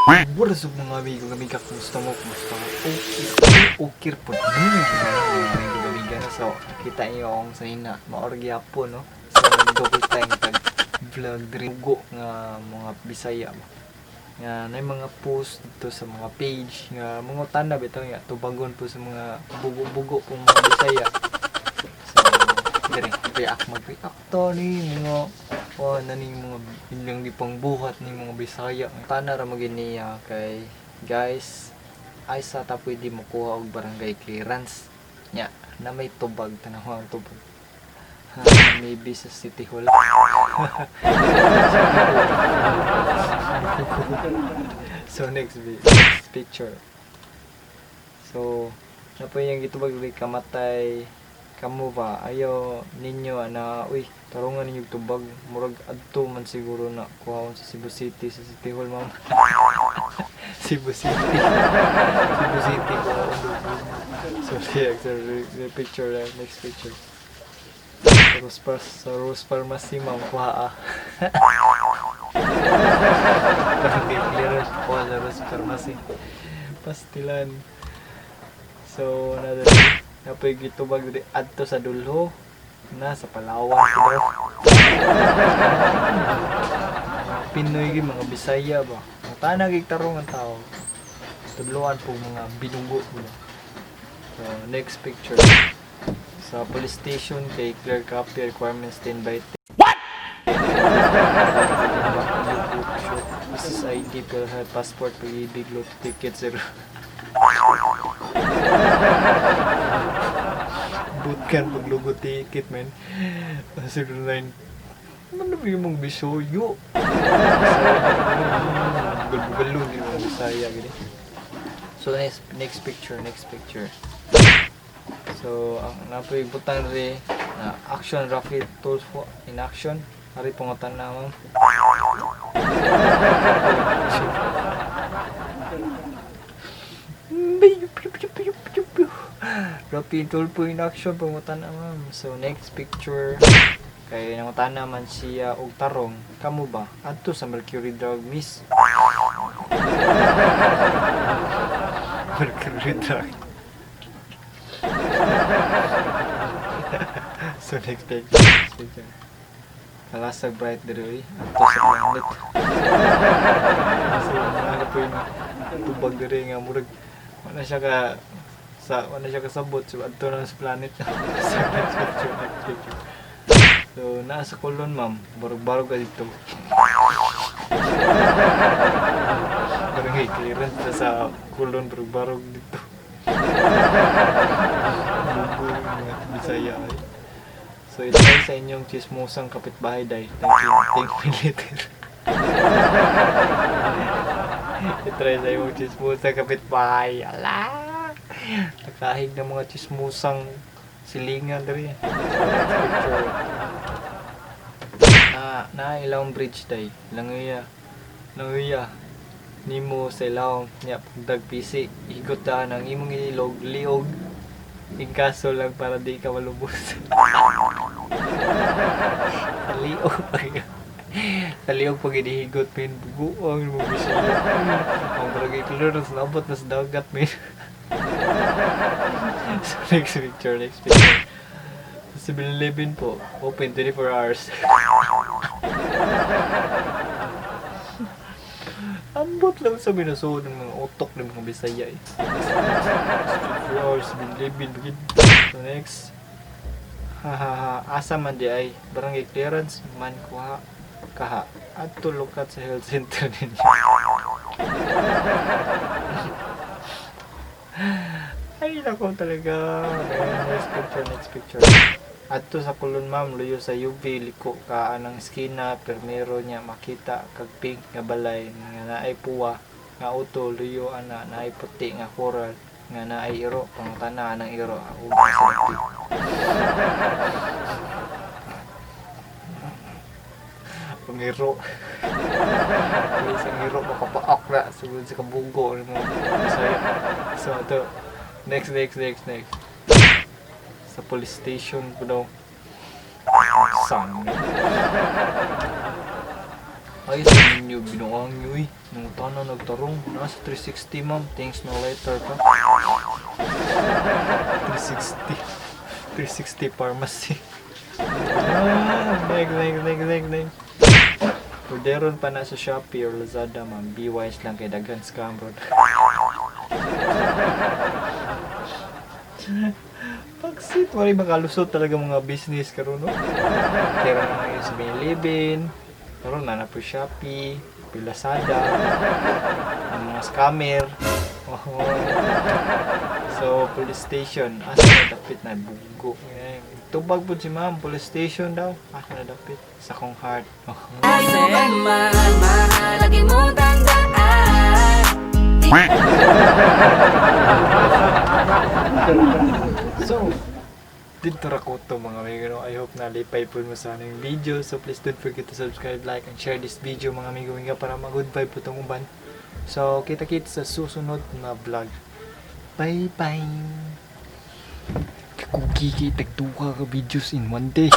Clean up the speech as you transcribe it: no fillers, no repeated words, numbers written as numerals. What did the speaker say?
What is up, mga amigo, amiga? Kumusta mo? Kumusta mo? Okay, okay po. Mga amigo, amiga. So, kita niyo akong sa ina. Maor gyapon, no? So, double time tag vlog diri bugo nga mga Bisaya ba. Nga na mga post dito sa mga page nga mga tanda bitaw nga tubagon po sa mga bugo-bugo po mga Bisaya. So, diri react, mag-react to ni mga wa na ni mga ilang di pangbuhat ni mga Bisaya. Tana ra maginiya kay guys ay sa ta pwede mokuha og barangay clearance. Nya, na may tubag, tanaw ang tubag. Ha, maybe sa City Hall. So next picture. So, napoy yung gitubag diri kamatay kamo ba, ayo ninyo ana, uy, tarungan ninyo og tubag, murag adto man siguro na kuhaon sa Cebu City, sa City Hall, ma'am. Cebu City, Cebu City kuhaon. So yeah, so the picture, next picture, sa Rose Pharmacy, ma'am, kuha ah. Barangay clearance kuha sa Rose Pharmacy, pastilan. So another, napoy gitubag diri adto sa Dulho na sa Palawan ko daw. Mga Pinoy gyud, mga Bisaya ba. Ang tanag tarong ang tao. Tudloan po mga binugo ba. So next picture. Sa police station kay clear copy requirements 10 by 10. What? This is ID, PhilHealth, passport, Pag-IBIG, lotto ticket, zero. Bootcamp paglugo ticket, man. 09. Ano ba yung mga bisoyo? Bugal-bugalon yung mga Bisaya gini. So next next picture, next picture. So ang napoy butang ri na action, Rafi Tulfo in action. Ari pangutan na, ma'am. Rafi Tulfo in action, pangutan na, ma'am. So next picture kay nangutana man siya og tarong kamo ba adto sa Mercury Drug, miss. Mercury Drug. So next picture, next picture. Kalasag bright diri adto sa planet. So ano po yung tubag diri nga murag wala siya ka sa wala siya kasabot, so adto na sa planet. So next picture, next picture. So naa sa Colon, ma'am, barog-barog ka dito. Barangay clearance na sa Colon, barog-barog dito. Bugo mga Bisaya ay. So ito ay sa inyong chismosang kapitbahay day. Thank you. Thank you later. I-try sa inyong chismosang kapitbahay. Ala! Nakahig ng mga chismosang silingan diri. So next picture. Na na ilawom bridge day. Languya. Languya. Nimo sa ilawom nya pagdag PC higot daan ang imong ilog liog inkaso lang para di ka malubos. Sa liog pag sa liog pag inihigot, men, buguang mo bisaya. Ang barangay clearance nabot na sa dagat, men. So next picture, next picture. Sa 7-Eleven po, open 24 hours. Ambot lang sa minasuod ng mga utok ng mga Bisaya eh. 24 hours, 7-Eleven. Bagid. So next. Hahaha, asa man di ay barangay clearance man kuha kaha. Adto lukat sa health center ninyo. Ay, nako talaga. Next picture, next picture. Adto sa Kulon, ma'am, luyo sa UV, liko ka anang eskina, permero niya makita kag pink nga balay nga naay puwa nga auto, luyo ana naay puti nga coral nga naay iro, pangutana anang iro ug sa dapit. Ang iro. Bilis ang iro makapaak na sugod sa kabugo ng mga Bisaya. So ito, next, next, next, next. Sa police station ko daw. Saan? Ay, sa ninyo, binuang nyo eh. Nung na nagtarong, nasa 360, ma'am. Thanks no letter ka. 360. 360 pharmacy. Ah, neg, neg, neg, neg, neg. Orderon pa na sa Shopee or Lazada, ma'am. Be wise lang kay daghan scam, bro. Pagsit, wala makalusot talaga mga business karon, no? Pero na ngayon sa 7-Eleven, karon na na po Shopee, po Lazada, ang mga scammer. Oh. So, police station, asa na dapit na bugo. Eh, tubag po si ma'am, police station daw. Asa na dapit? Sa kong heart. Oh. Tayo pa man, mahalaga mong tandaan. So, dito ra ko to, mga amigo, no? I hope na lipay po mo sa aming video. So, please don't forget to subscribe, like, and share this video, mga amigo nga, para mag-good vibe po itong uban. So, kita-kits sa susunod na vlog. Bye-bye! Kuki kay tagduha ka videos in one day.